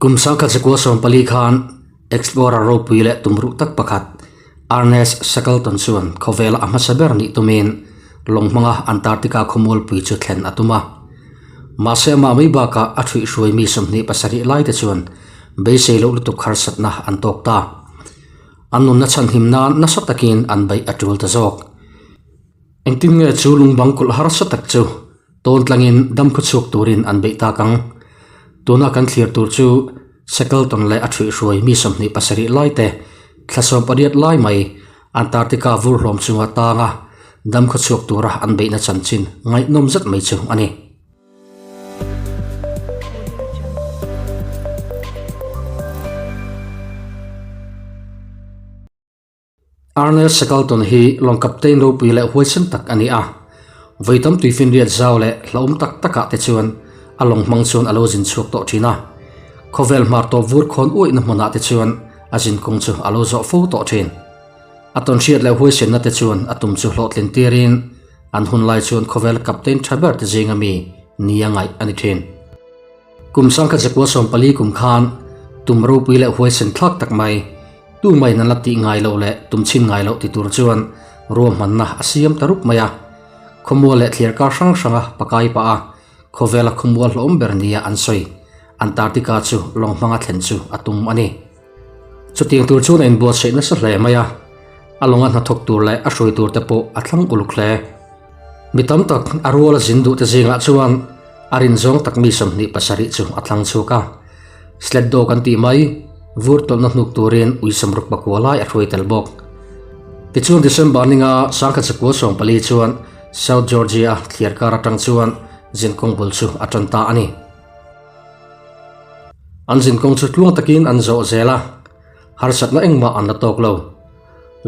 Kum 1914 khan Explorer ropui leh tumruh tak pakhat Ernest Shackleton chuan khawvela a hmasa ber nih tumin lawng hmanga Antarctica khawmualpui chu thlen a tum a. Mahse amah mai bakah a thuihhruai mi 27 lai te chuan beisei loh lutuk harsatna an tawk ta. An nunna chhanhim nan nasa takin an beih a tul ta zawk. Engtin nge chu lungbang kulh harsa tak chu tawn tlangin dam khawchhuak turin an beih tak ang? Tuna kan thlir tur chu Shackleton leh a thuihhruai mi 27 lai te thla 18 lai mai Antarctica vur hlawm chunga tanga dam khawchhuak tura an beihna chanchin ngaihnawm zet mai chu a ni. Ernest Shackleton hi lawng captain ropui leh huaisen tak a ni a. Vawi tam tuifinriat zau leh hlauhawm tak takah te chuan a lawng hmang chuan a lo zin chhuak tawh thin a. Khawvel hmar tawp vur khawn uaihna hmunah te chuan a zinkawng chu a lo zawh fo tawh thin. A tawnhriat leh huaisenna te chuan a tum chu hlawhtlin tirin an hun lai chuan khawvel captain tha ber te zinga mi ni a ngaih a ni thin. Kum 1914 kum khan tum ropui leh huaisen thlak tak mai, tu maiin an la tih ngai loh leh tum chhin ngai loh ti tur chuan ruahmanna a siam ta rup mai a. Khawmual leh thliarkar hrang hranga pakai pah a, khawvela khawmual hlawm ber nia an sawi Antarctica chu lawng hmanga thlen chu a tum a ni. Chutiang tur chuan a inbuatsaih nasa hle mai a, a lawnga hnathawk tur leh a hruai tur te pawh a thlang uluk hle. Mi tam tak a ruala zin duh te zingah chuan a rin zawng tak mi 27 chu a thlang chhuak a. Sled dog an tih mai, vur tawlhna hnuk turin ui 69 lai a hruai tel bawk. Tichuan December ninga 1914 chuan South Georgia thliarkar atang chuan zinkawng bul chu a tan ta a ni. An zinkawng chu tluang takin an zawh zel a, harsatna engmah an la tawk lo.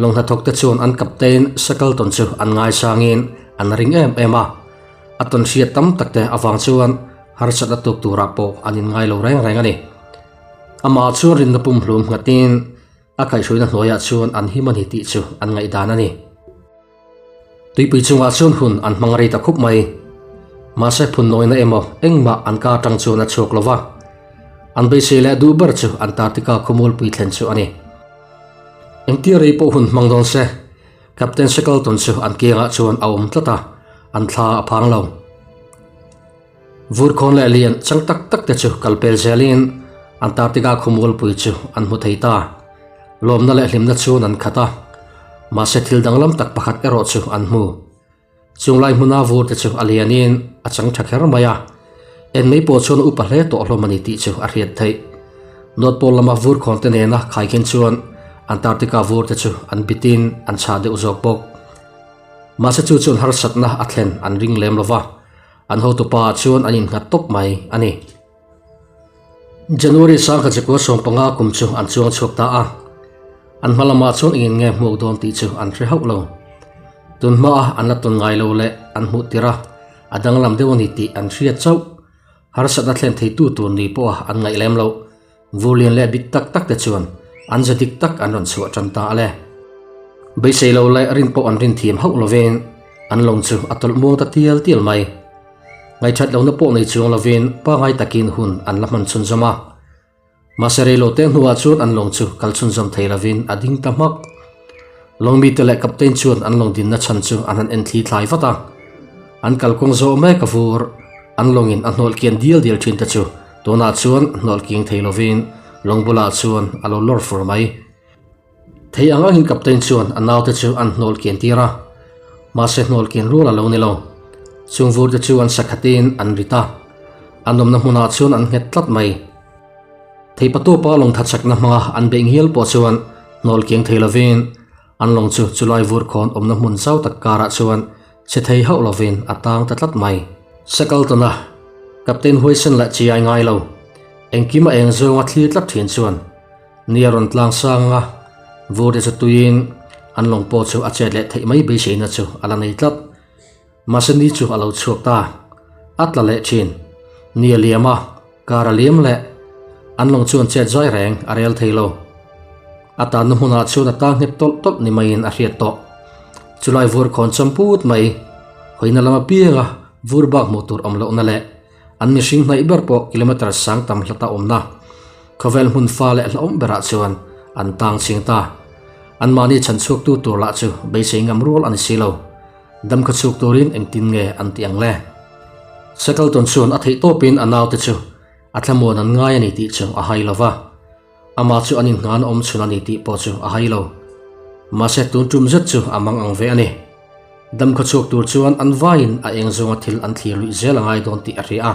Lawng hnathawkte chuan an captain Shackleton chu an ngaisangin an ring em em a, a tawnhriat tam takte avang chuan harsatna tuk turah pawh an inngai lo reng reng a ni. Amah chuan rinna pumhlum nghatin a kaihhruaina hnuaiah chuan an him a ni tih chu an ngaihdan a ni. Tuipui chungah chuan hun an hmang rei ta khup mai. Mahse phun nawina emaw engmah an ka atang chuan a chhuak lo va. An beisei leh duh ber chu Antarctica khawmualpui thlen chu a ni. Engtia rei pawh hun hmang dawn se, Captain Shackleton chu an kiangah chuan a awm tlat a, an thla a phang lo. Vur khawn leh lian chang tak tak te chu kal pel zelin Antarctica khawmualpui chu an hmu thei ta. Lawmna leh hlimna chuan an khat a, mahse thil danglam tak pakhat erawh chu an hmu. Chunglai hmuna vur te chu a lianin a chang tha kher mai a, en mai pawh chuan a upa hle tawh hlawm a ni tih chu a hriat theih. North Pole lama vur khawn te nena khaikhin chuan Antarctica vur te chu an bitin an chhah deuh zawk bawk. Mahse chu chuan harsatna a thlen an ring lem lo va. An hotupa ah chuan an innghat tawp mai a ni. January 1915 kum chu an chuang chhuak ta a, an hma lamah chuan engin nge hmuak dawn tih chu an hre hauh lo. Tun hmaa an la tawn ngai lo leh an hmuh tirh a, a danglam deuh a ni tih an hriat chauh. Harsatna thlen theitu tur ni pawha an ngaih lem loh. Vulian leh bik tak tak te chuan an za dik tak an rawn chhuah tan ta a le. Beisei lo leh rin pawh an rin thiam hauh lovin an lawng chu a tawlh muang ta tial tial mai. Ngaithat lohna pawh nei chuang lovin pangai takin hun an la hman chhunzawm a. Mahse reilo te hnuah chuan an lawng chu kal chhunzawm thei lovin a ding ta hmak. Lawng mite leh captain chuan an lawng dinna chhan chu an han en thli thlai vat a. An kalkawng zawh mek a vur, an lawngin a hnawlh kian dial dial thin te chu Tunah chuan hnawlh king thei lovin lawng bulah chuan a lo lawr fur mai. Thei ang angin captain chuan a naute chu an hnawlh kian tir a, mahse hnawlh kian rual a lo ni lo. Chung vur te chu an sakhatin an rit a, an awmna hmunah chuan an nghet tlat mai. Thei patuapa lawng thachakna hmanga an beih ngial pawh chuan hnawlh kiang thei lovin an lawng chu chulai vur khawn awmna hmun zau tak karah chuan Che thei hauh lovin a tang ta tlat mai. Shackleton-a, Captain Huaisen leh chiai ngai lo, engkim a eng zawnga thlir tlat thin chuan ni a rawn tlang sang a, vur te chu tuiin an lawng pawh chu a chet leh theih mai beiseina chu a la nei tlat. Mahse ni chu a lo chhuak ta, a tla leh thin. Ni a liam a, kar a liam leh, an lawng chuan chet zai reng a rel thei lo. A tanna hmunah chuan a tang nghet tawlh tawlh ni maiin a hriat tawh. Chulai vur khawn cham put mai, hawina lama pianga vur bak hmuh tur awm lohna leh an mihring hnaih ber pawh kilometre sang tam hlata awmna. Khawvel hmun fa leh hlauhawm berah chuan an tang ching ta. Anmahni chhanchhuaktu tur lah chu beisei ngam rual a ni si lo. Dam kha chhuk turin engtin nge an ti ang le? Shackleton chuan a theih tawpin a naute chu a thlamuan an ngai a ni tih chu a hai lo va. Amah chu an inhnan awm chhun a ni tih pawh chu a hai lo. Mahse tun tum zet chu a mang ang ve a ni. Dam kha chhuak tur chuan an vaiin a eng zawnga thil an thlir luih zel a ngai dawn tih a hria a.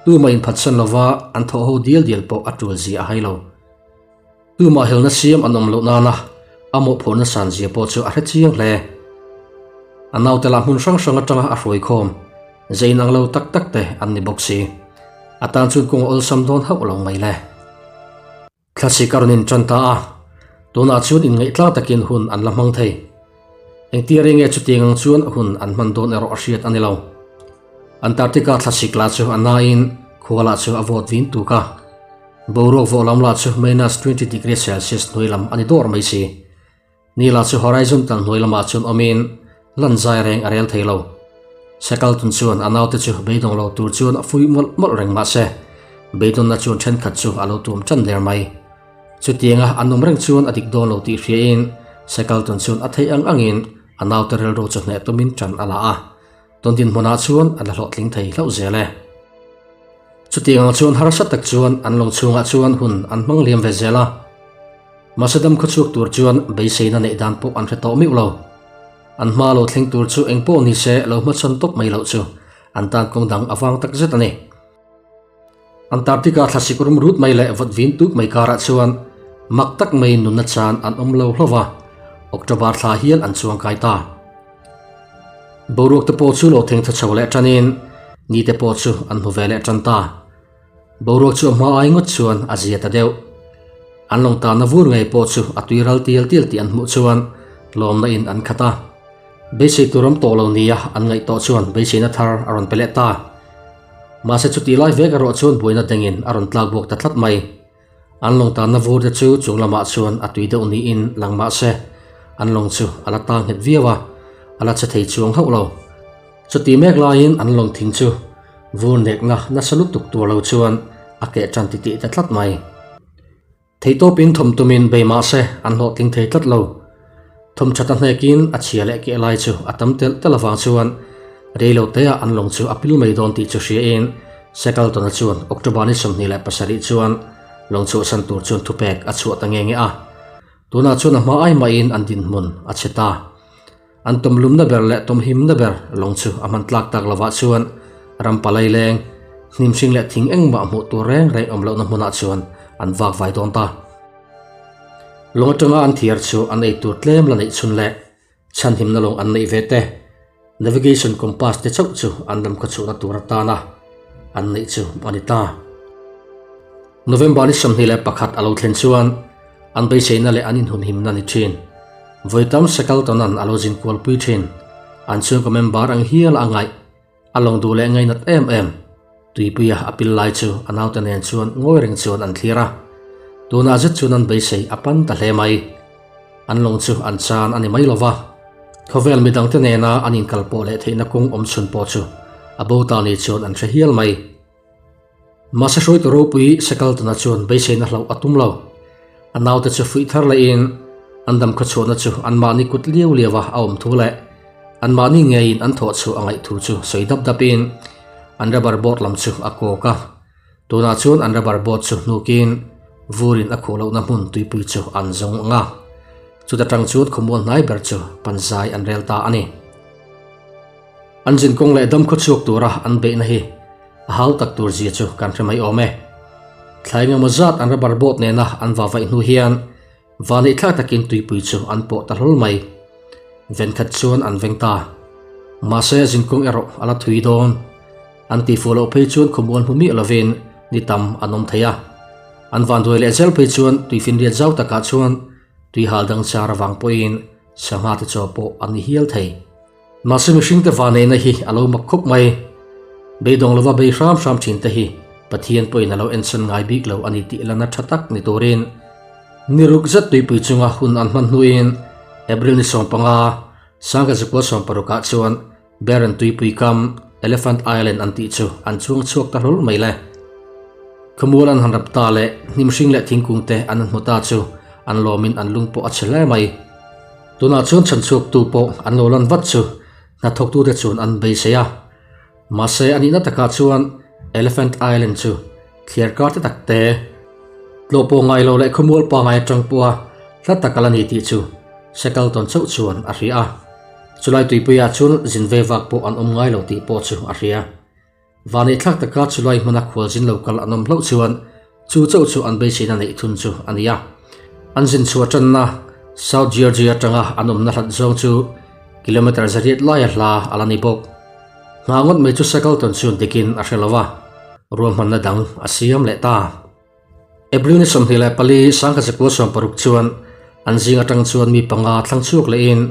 Tumah inphatsan lova an thawh ho dial dial pawh a tul zia a hai lo. Tumah helna siam an awm loh nana a mawhphurhna san zia pawh chu a hre chiang hle. A naute lah hmun hrang hrang atanga a hruai khawm, zei inang lo tak tak te an ni bawk si. A tan chuan kawng a awlsam dawn hauh lo mai le. Thlasik a rawn intan ta a, tunah chuan inngaihtlak takin hun an la hmang thei. Engtia rei nge chutiang ang chuan hun an hman dawn erawh a hriat a ni lo. Antarctica thlasik lah chu a nain khua lah chu a vawt vin tuk a, boruak vawh lam lah chu minus 20 degree celsius hnuai lam a ni dawr mai si. Ni lah chu horizon tlang hnuai lamah chuan awmin lan zai reng a rel thei lo. Shackleton chuan a naute chu beidawng lo tur chuan a fuih mawlh mawlh reng mahse beidawnna chuan thenkhat chu a lo tum tan der mai. Chutianga an awm reng chuan a dik dawn lo tih hriain Shackleton chuan a theih ang angin a naute rilru chu hneh tumin tan a la a. Tun dinhmunah chuan a la hlawhtling thei hlauh zel e. Chutiang ang chuan harsa tak chuan an lawng chhungah chuan hun an hmang liam ve zel a. Mahse dam khawchhuak tur chuan beiseina neih dan pawh an hre tawh meuh lo. An hma lo thleng tur chu eng pawh ni se lo hmachhawn tawp mai loh chu an tan kawng dang a vang tak zet a ni. Antarctica thlasik rum rut mai leh vawt vin tuk mai karah chuan mak tak maiin nunna chan an awm lo hlauh va, October thla hial an chuang kai ta. Boruak te pawh chu lo theng tha chho leh tanin ni te pawh chu an hmu ve leh tan ta. Boruak chu a hma ai ngawt chuan a zia ta deuh. An lawng tanna vur ngei pawh chu a tui ral tial tial tih an hmuh chuan lawmna in an khat a. Beisei tur awm tawh lo nia an ngaih tawh chuan beiseina thar a rawn pe leh ta. Mahse chutih lai vek erawh chuan buaina dengin a rawn tlak buak ta tlat mai. An lawng tanna vur te chu chung lamah chuan a tui deuh niin lang mahse an lawng chu a la tang nghet viau a, a la che thei chuang hauh lo. Chutih mek laiin an lawng thing chu vur nekna nasa lutuk tur lo chuan a keh tan titih ta tlat mai. Theihtawpin thawm tumin bei mahse an hlawhtling thei tlat lo. Thawm that a hnekin a chhia leh keh lai chu a tam telh telh avang chuan reilo teah an lawng chu a pil mai dawn tih chu hriain Shackleton-a chuan October ni 27 chuan lawng chhuahsan tur chuan thupek a chhuah ta nge nge a. Tunah chuan a hma ai mahin an dinhmun a chhe ta. An tawmlumna ber leh tawmhimna ber lawng chu a hman tlak tak lovah chuan ram palai leng, hnim hring leh thing engmah hmuh tur reng reng awm lohna hmunah chuan an vak vai dawn ta. Lawng atanga an thiar chu an ei tur tlem la neih chhun leh chhanhimna lawng an neih ve te, navigation compass te chauh chu an ram khaw chhuahna tur atana an neih chu a ni ta. November ni 21 a lo thlen chuan an beiseina leh an inhumhimna ni thin. Vawi tam Shackleton-a'n a lo zin kualpui thin. An chhungkaw member ang hial a ngaih, a lawng duh leh ngainat em em. Tuipuia a pil lai chu a naute nen chuan ngawi reng chuan an thlir a. Tunah zet chuan an beisei a pan ta hle mai. An lawng chu an chan a ni mai lo va. Khawvel midangte nena an inkalpawh leh theihna kawng awm chhun pawh chu a bo ta ni chuan an hre hial mai. Mahse hruaitu ropui Shackleton-a chuan beiseina hlauh a tum lo. A naute chu fuih thar lehin an dam khawchhuahna chu anmahni kut liau liau a a awm thu leh anmahni ngeiin an thawh chhuah a ngaih thu chu sawi dap dapin an rubber boat lam chu a kawk a. Tunah chuan an rubber boat chu hnukin vurin a khuh lohna hmun tuipui chu an zawng ang a. Chuta tang chuan khawmual hnai ber chu panzai an rel ta a ni. An zinkawng leh dam khawchhuak tura an beihna hi A hau tak tur zia chu kan hre mai awm e. Thlai engemaw zat an rubber boat nena an va vaih hnu hian vanneih thlak takin tuipui chu an pawh ta hlawl mai. Ven khat chuan an veng ta. Mahse zinkawng erawh a la thui dawn. An tihfuh loh phei chuan khawmual hmu miah lovin ni tam an awm thei a. An vanduai leh zel phei chuan tuifinriat zau takah chuan tuihal dang char avang pawhin sangha te chaw pawh an ni hial thei. Mahse mihringte vaneihna hi a lo mak khawp mai. Beidawng lova bei hram hram thin te hi Pathian pawhin a lo enchhan ngai bik lo a ni tih lana tha tak ni turin ni ruk zet tuipui chunga hun an hman hnuin April ni 15, Sangkazukua 60 ah chuan Barren tuipui kam Elephant Island an tih chu an chuang chhuak ta hlawl mai le. Khawmual an han rap ta leh hnim hring leh thingkung te an han hmu ta chu an lawmin an lung pawh a chhe hle mai. Tunah chuan chhanchhuaktu pawh an lo lan vat chu hnathawktute chuan an beisei a. Mahse a nihna takah chuan Elephant Island chu thliar kar te tak te, tlawh pawh ngai lo leh khawmual pangai atang pawha hla tak a la ni tih chu Shackleton chauh chuan a hria a. Chulai tuipuiah chuan zin ve vak pawh an awm ngai lo tih pawh chu a hria. Vaneihthlak taka chulai hmuna khualzin lo kal an awm hlauh chuan chu chauh chu an beiseina neih thun chu a ni a. An zin chhuah tanna South Georgia atanga an awmna hlat zawng chu kilometre zariat laia hla a la ni bawk. Nghah ngawt mai chu Shackleton chuan dikin a hre lo va, ruahmanna dang a siam leh ta. April ni 24 1916 chuan an zing atang chuan mi panga thlang chhuak lehin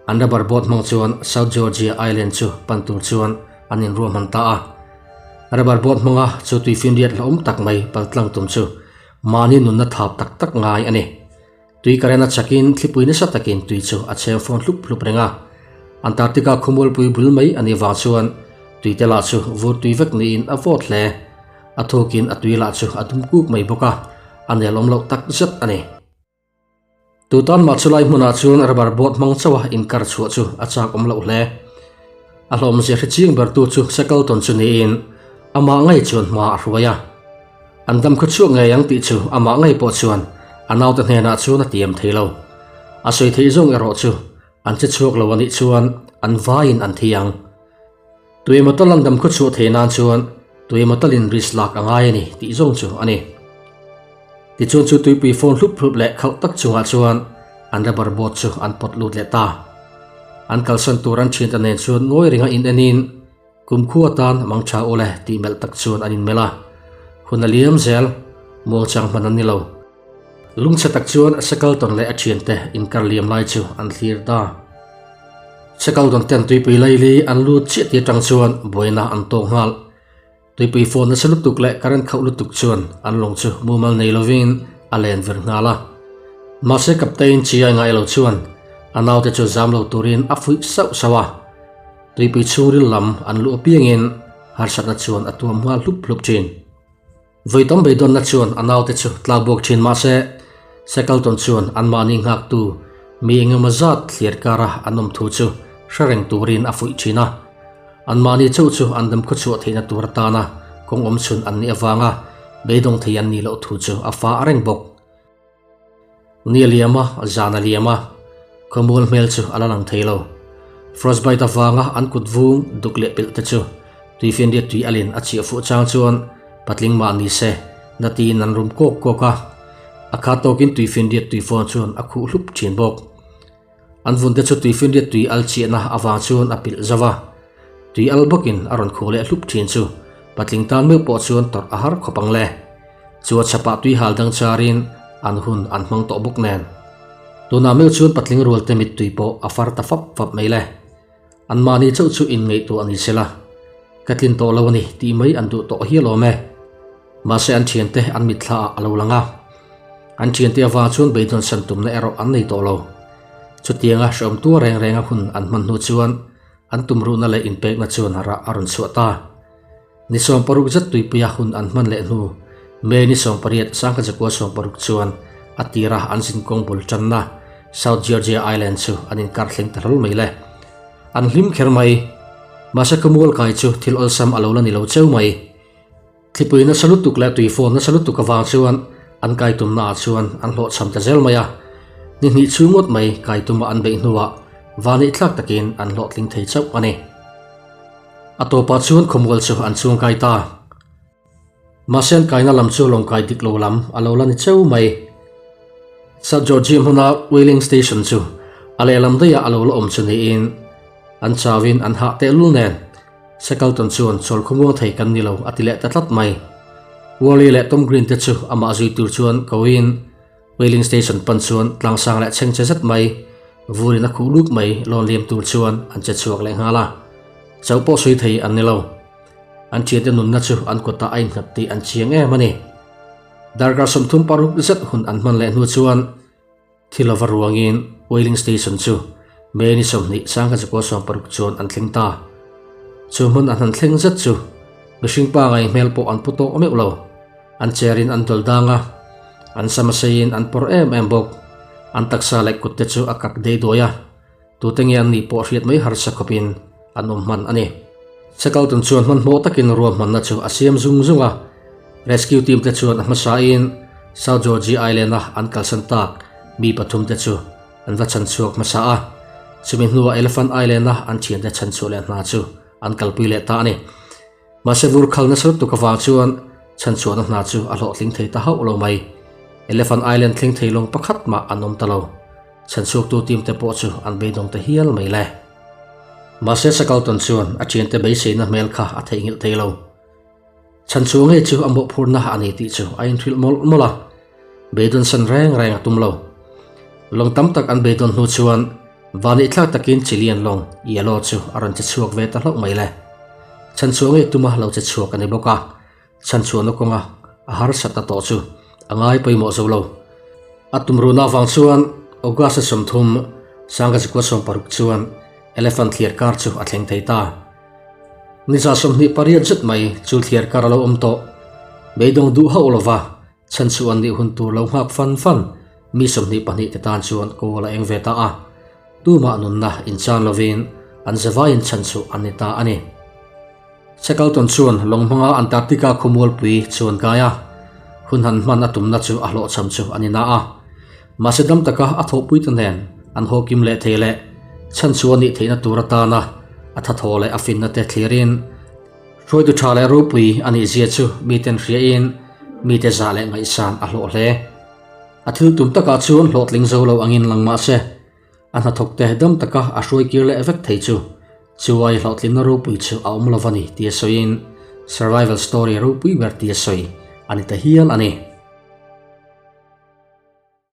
an rubber boat hmang chuan South Georgia Island chu pan tur chuan an inruahman ta a. Rubber boat hmanga chu tuifinriat hlauhawm tak mai paltlang tum chu mahni nunna thap tak tak ngai a ni. Tui current a chakin thlipui nasa takin tui chu a cheng fawn hlup hlup reng a. Antarctica khawmualpui bul mai a nih vang chuan tui te lah chu vur tui vek niin a vawt hle. A thawkin a tui lah chu a dum kuk mai bawk a, a nelawm loh tak zet a ni. Tutan mah chulai hmunah chuan rubber boat hmang chauha inkar chhuah chu a chak awm loh hle. A hlawmzia hre chiang bertu chu Shackleton chu niin amah ngei chuan hma a hruai a. An dam khaw chhuak ngei ang tih chu amah ngei pawh chuan a naute hnenah chuan a tiam thei lo. A sawi theih zawng erawh chu an che chhuak lo a nih chuan an vaiin an thi ang. Tuemaw tal an dam khaw chhuah theih nan chuan tuemaw talin risk lak a ngai a ni tih zawng chu a ni. Tichuan chu tuipui phone hlup hlup leh khauh tak chungah chuan an rubber boat chu an pawt lut leh ta. An kalsan tur an thiante nen chuan ngawi ringa in enin Kumkhua tan mang tha ule tih melh tak chuan an inmelh a, hun a liam zel, muangchang hman an ni lo. Lungchhe tak chuan Shackleton leh a thiante inkar liam lai chu an thlir ta. Shackleton ten tuipui laili an lut chiah tih atang chuan buaina an tawk nghal. Tuipui phone nasa lutuk leh current khauh lutuk chuan an lawng chu mumal nei lovin a len vir nghal a. Mahse Captain chiai ngai lo chuan a naute chu zam lo turin a fuih sauh sauh a. Tuipui chhungril lam an luh apiangin harsatna chuan a tuam nghal hlup hlup thin. Vawi tam beidawnna chuan a naute chu tlak buak thin mahse Shackleton chuan anmahni nghaktu mi engemaw zat thliar kara an awm thu chu hre reng turin a fuih thin a. Anmahni chauh chu an dam khawchhuah theihna tur atana kawng awm chhun an nih avanga beidawng thei an nih loh thu chu a fa reng bawk. Ni a liam a, zan a liam a, khawmual hmel chu a la lang thei lo. Frostbite avanga an kut vung duk leh pilh te chu tuifinriat tui alin a chhiah fuh chang chuan patling mah ni se na tiin an rum kawk kawk a, a khat tawkin tuifinriat tui fawn chuan a khuh hlup thin bawk. An vun te chu tuifinriat tui al chiahna avang chuan a pilh zauh a, tui al bawkin a rawn khuh leh hlup thin chu patling tan meuh pawh chuan tawrh a har khawp ang le. Chu a chhapah tui hal dang charin an hun an hmang tawh bawk nen. Tunah meuh chuan patling rual te mittui pawh a far ta fap fap mai le. Anmahni chauh chu inngaihtuah ni sela, ka tlin tawh lo a ni tih mai an duh tawh hial awm e. Mahse an thiante an mitthla ah a lo lang a. An thiante avang chuan beidawn san tumna erawh an nei tawh lo. Chutianga hreawm tuar reng renga hun an hman hnu chuan an tumruhna leh inpekna chuan rah a rawn chhuah ta. Ni 60 zet tuipuia hun an hman leh hnu May ni 18 1960 chuan a tira an zinkawng bul tanna South Georgia Island chu an inkar thleng ta hlawl mai le. An hlim kher mai. Mahse khawmual kai chu thil awlsam a lo la ni lo cheu mai. Thlipui nasa lutuk leh tuifawn nasa lutuk avang chuan an kai tumna ah chuan an hlawhchham ta zel mai a. Ni hnih chhung ngawt mai kai tuma an beih hnuah vaneihthlak takin an hlawhtling thei chauh a ni. A tawpah chuan khawmual chu an chhungkai ta. Mahse an kaina lam chu lawngkai dik lo lam a lo la ni cheu mai. South Georgia hmuna whaling station chu a lehlam daihah a lo la awm chu niin an chauin an hah tehlul nen Shackleton chuan chawl khawmuang thei kan ni lo a ti leh ta tlat mai. Worley leh Tom Green te chu amah zui tur chuan koin Whaling station pan chuan tlangsang leh chhengchhe zet mai vurin a khuh luk mai lawn liam tur chuan an che chhuak leh nghal a. Chauh pawh sawi thei an ni lo. An thiante nunna chu an kutah a innghat tih an chiang em a ni. Darkar 36 zet hun an hman leh hnu chuan Thi lova ruangin Whaling Station chu May ni 20 1960 chuan an thleng ta. Chu hmun an han thleng zet chu mihring pangai hmel pawh an pu tawh meuh lo. An cherin an dawlh dang a, an sam a seiin an pawr em em bawk. An taksa leh kutte chu a kak dei duai a, tute nge an nih pawh hriat mai harsa khawpin an awm hman a ni. Shackleton chuan hmanhmawh takin ruahmanna chu a siam zung zung a, rescue team te chuan a hmasain South Georgia Island-a an kalsan tak mi pathumte chu an va chhanchhuak hmasa a, chumi hnuah Elephant Island-a an thiante chhanchhuah leh hna chu an kalpui leh ta a ni. Mahse vur khal nasa lutuk avang chuan chhanchhuahna hna chu a hlawhtling thei ta hauh lo mai. Elephant Island thleng thei lawng pakhat mah an awm ta lo. Chhanchhuaktu team te pawh chu an beidawng ta hial mai le. Mahse Shackleton chuan a thiante beiseina hmel kha a theihnghilh thei lo. Chhanchhuah ngei chu a mawhphurhna a ni tih chu a inhrilh mawlh mawlh a. Beidawn san reng reng a tum lo. Lawng tam tak an beidawn hnu chuan Vanihthlak takin Chilean lawng Yellow chu a rawn che chhuak ve ta hlauh mai le. Chhanchhuah ngei tuma lo che chhuak a ni bawk a, chhanchhuahna kawnga a harsatna tawh chu a ngai pawimawh zo lo. A tumruhna avang chuan August 30, 1916 chuan Elephant thliar kar chu a thleng thei ta. Ni 28 zet mai chu thliar kar a lo awm tawh. Beidawng duh hauh lova Chhanchhuah an nih hun tur lo nghak fan fan mi 22 te tan chuan kawl a eng ve ta a, tumah nunna inchan lovin an zavaiin chhanchhuah an ni ta a ni. Shackleton chuan lawng hmanga Antarctica khawmualpui chuan kai a, hun han hman a tumna chu a hlawhchham chu a ni na a. Mahse dam taka a thawhpuite nen an haw kim leh thei leh chhanchhuah a nih theihna tur atana a thathaw leh a finna te thlirin, Hruaitu tha leh ropui a nih zia chu miten hriain mite zah leh ngaihsan a hlawh hle. A thil tum takah chuan hlawhtling zo lo angin lang mah se, a hnathawkte dam taka a hruai kir leh vek thei chu chuai hlawhtlinna ropui chu a awm lo va ni tia sawiin survival story ropui ber tia sawi a ni ta hial a ni.